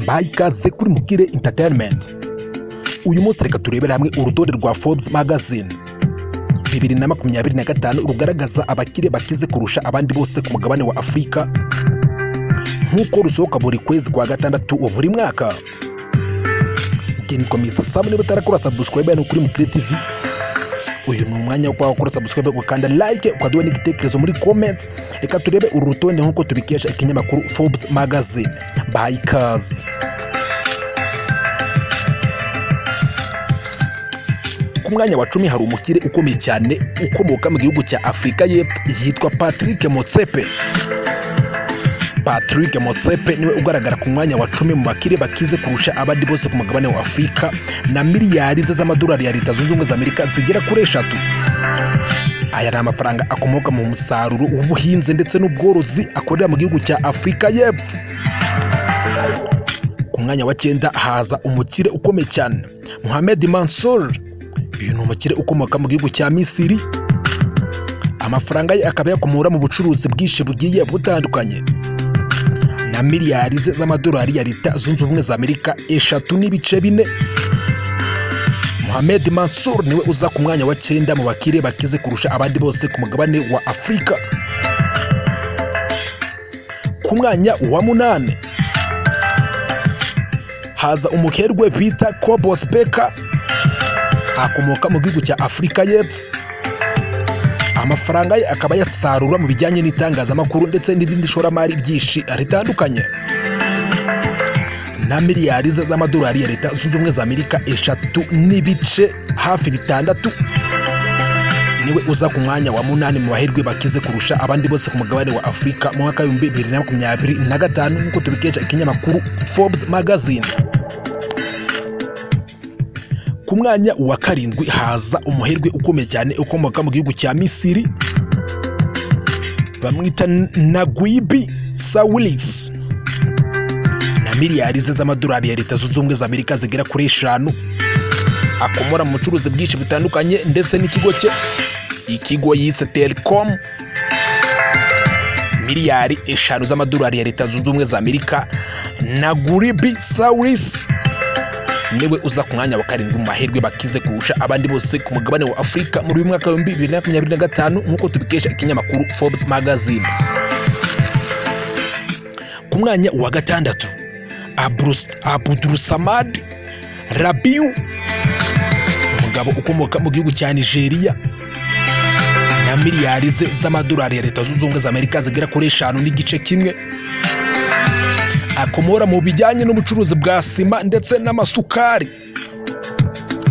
Mbahaye ikaze kuri Mukire Entertainment. Uyu munsi reka turebere hamwe urutonde rwa Forbes Magazine 2025 rugaragaza abakire bakize kurusha abandi bose ku mugabane wa Afurika, nk'uko rusohoka buri kwezi kwa gatandatu buri mwaka. Mr. Sam, niba utarakora subscribe hano kuri Mukire TV, uyu ni umwanya wo gukora subscribe, ukanda like, ukaduha n'igitekerezo muri comment. Reka turebe uru rutonde nk'uko tubikesha ikinyamakuru Forbes Magazine. Bahaye ikaze. Ku mwanya wa 10 hari umukire ukomeye cyane ukomoka mu gihugu cya Afurika y'Epfo yitwa Patrick Motsepe. Patrick Motsepe niwe ugaragara ku mwanya wa 10 mu bakire bakize kurusha abandi bose ku mugabane wa Afurika na miliyari ze z'amadolari ya Leta Zunze Ubumwe za Amerika zigera kuri 3. Aya ni amafaranga akomoka mu musaruro w'ubuhinzi ndetse n'ubworozi akorera mu gihugu cya Afurika y'Epfo. Ku mwanya wa 9 haza umukire ukomeye cyane Mohamed Mansour. Uyu ni umukire ukomoka mu gihugu cya Misiri. Amafaranga ye akaba yakomora mu bucuruzi bwinshi bugiye butandukanye na miliyari ze z'amadolari ya Leta Zunze Ubumwe za Amerika 3.4. Mohamed Mansour niwe uza ku mwanya wa 9 mu bakire bakize kurusha abandi bose ku mugabane wa Afurika. Ku mwanya wa 8 haza umuherwe bita Kobos Becker, akomoka mu gihugu cya Afurika y'Epfo. Amafaranga ye akaba yasarura mu bijyanye n'itangazamakuru ndetse n'irindi shoramari byinshi ritandukanye na miliyari z'amadolari ya Leta Zunze Ubumwe za Amerika 3.6. Niwe uza ku mwanya wa 8 mu baherwe bakize kurusha abandi bose ku mugabane wa Afurika mu mwaka w'ibihumbi 2025 nk'uko tubikesha ikinyamakuru Forbes Magazine. Ku mwanya wa 7 haza umuherwe ukomeye cyane ukomoka mu gihugu cya Misiri, bamwita Naguib Sawiris, na miliyari ze z'amadolari ya Leta Zunze Ubumwe za Amerika zigera kuri 5. Akomora mu bucuruzi bwinshi butandukanye ndetse n'ikigo cye, ikigo yise Telecom, miliyari 5 z'amadolari ya Leta Zunze Ubumwe za Amerika. Naguib Sawiris niwe uza ku mwanya wa 7 mu mahirwe bakize kurusha abandi bose ku mugabane wa Afurika muri uyu mwaka wa 2025 nk'uko tubikesha ikinyamakuru Forbes Magazine. Ku mwanya wa 6 Abdulsamad Rabiu, umugabo ukomoka mu gihugu cya Nigeria, na miliyari ze z'amadolari ya Leta Zunze Ubumwe za Amerika zigera kuri 5.1. Akomora mu bijyanye n'ubucuruzi bwa sima ndetse n'amasukari.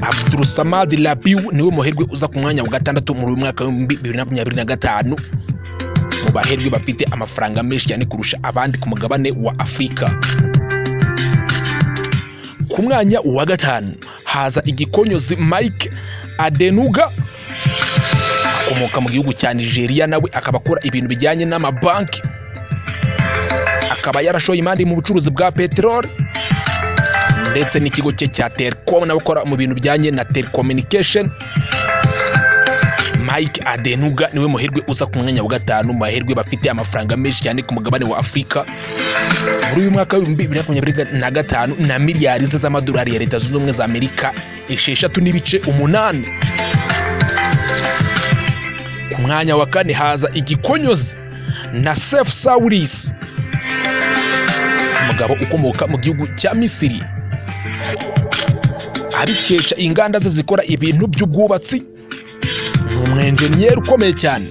Abdulsamad Rabiu niwe muherwe uza ku mwanya wa 6 muri uyu mwaka wa 2025 mu baherwe bafite amafaranga menshi cyane kurusha abandi ku mugabane wa Afurika. Ku mwanya wa 5 haza igikonyozi Mike Adenuga, akomoka mu gihugu cya Nigeria, nawe akaba akora ibintu bijyanye n'amabanki, akaba yarashoye imari mu bucuruzi bwa peteroli ndetse n'ikigo cye cya Telecom, nawe akora mu bintu bijyanye na telecommunication. Mike Adenuga niwe muherwe uza ku mwanya wa 5 mu baherwe bafite amafaranga menshi cyane ku mugabane wa Afurika muri uyu mwaka wa 2025 na miliyari ze z'amadolari ya Leta Zunze Ubumwe za Amerika 6.8. Ku mwanya wa 4 haza igikonyozi Nassef Sawiris, umugabo ukomoka mu gihugu cya Misiri, abikesha inganda ze zikora ibintu by'ubwubatsi. Ni umwenjeniyeri ukomeye cyane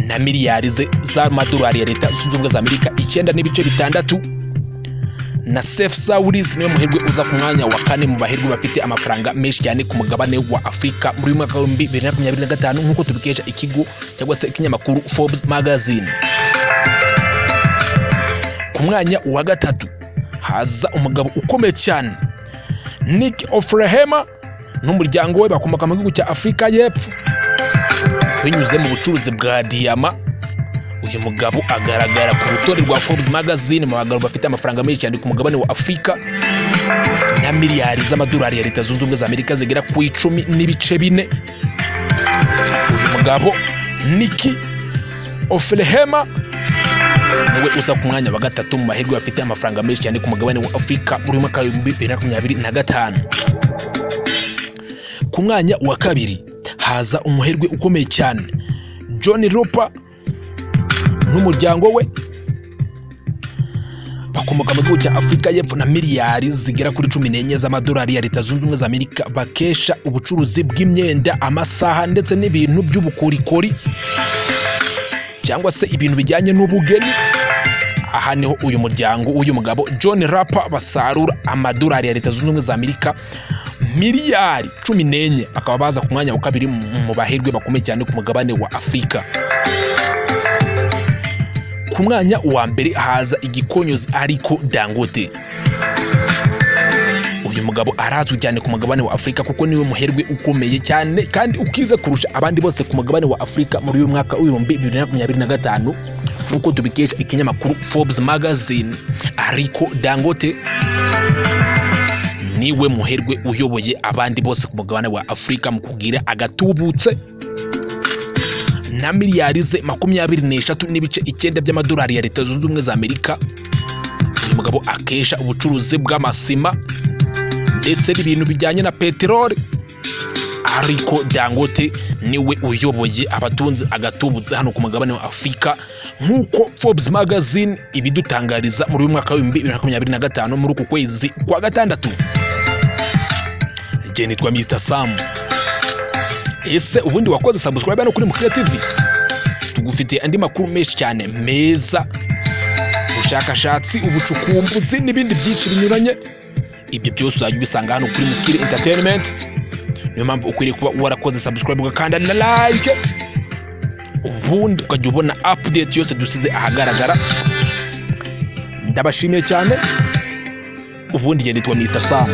na miliyari ze z'amadolari ya Leta Zunze Ubumwe za Amerika 9.6. Nassef Sawiris niwe muherwe uza ku mwanya wa 4 mu baherwe bafite amafaranga menshi cyane ku mugabane wa Afurika muri uyu mwaka wa 2025 nk'uko tubikesha ikigo cyangwa se ikinyamakuru Forbes Magazine. Ku mwanya wa 3 haza umugabo ukomeye cyane Nick Ofrehema n'umuryango we bakomoka mu gihugu cya Afurika y'Epfo. Binyuze mu bucuruzi bwa diyama, uyu mugabo agaragara ku rutonde rwa Forbes Magazine mu bagabo bafite amafaranga menshi cyane ku mugabane wa Afurika na miliyari z'amadolari ya Leta Zunze Ubumwe za Amerika zigera ku 10.4. Uyu mugabo Nick Ofrehema Niwe uza ku mwanya wa gatatu mu mahirwe bafite amafaranga menshi cyane ku mugabane wa Afurika muri mwaka w'ibihumbi bibiri na makumyabiri na gatanu. Ku mwanya wa kabiri haza umuherwe ukomeye cyane John Roper n'umuryango we, bakomoka mu gihugu cya Afurika y'Epfo na miliyari zigera kuri 14 z'amadolari ya Leta Zunze Ubumwe za Amerika, bakesha ubucuruzi bw'imyenda, amasaha ndetse n'ibintu by'ubukorikori cyangwa se ibintu bijyanye n'ubugeni. Aha niho uyu muryango w'uyu mugabo John Roper basarura amadolari ya Leta Zunze Ubumwe za Amerika miliyari 14, bakaba baza ku mwanya wa kabiri mu bahirwe bakomeye cyane ku mugabane wa Afurika. Ku mwanya wa mbere haza igikonyozi ariko Dangote. Uyu mugabo arazwi cyane ku mugabane wa Afurika kuko niwe muherwe ukomeye cyane kandi ukize kurusha abandi bose ku mugabane wa Afurika muri uyu mwaka w'ibihumbi bibiri na makumyabiri na gatanu, nk'uko tubikesha ikinyamakuru Forbes Magazine. Ariko Dangote niwe muherwe uyoboye abandi bose ku mugabane wa Afurika mu kugira agatubutse na miliyari ze 23.9 by'amadolari ya Leta Zunze Ubumwe za Amerika. Uyu mugabo akesha ubucuruzi bw'amasima ndetse n'ibintu bijyanye na peteroli. Ariko Dangote niwe uyoboye abatunzi agatubutse hano ku mugabane wa Afurika, nk'uko Forbes Magazine ibidutangariza muri uyu mwaka w'ibihumbi bibiri na makumyabiri na gatanu muri uku kwezi kwa gatandatu. Jye nitwa Mr Sam. Ese ubundi wakoze subscribe hano kuri Mukire TV? Tugufitiye andi makuru menshi cyane meza, ubushakashatsi, ubucukumbuzi n'ibindi byinshi binyuranye. Ibyo byose uzajya ubisanga hano kuri Mukire Entertainment. Niyo mpamvu ukwiriye kuba warakoze subscribe ugakanda na like, ubundi ukajya ubona update yose dusize ahagaragara. Ndabashimiye cyane. Ubundi njye nitwa Mr Sam.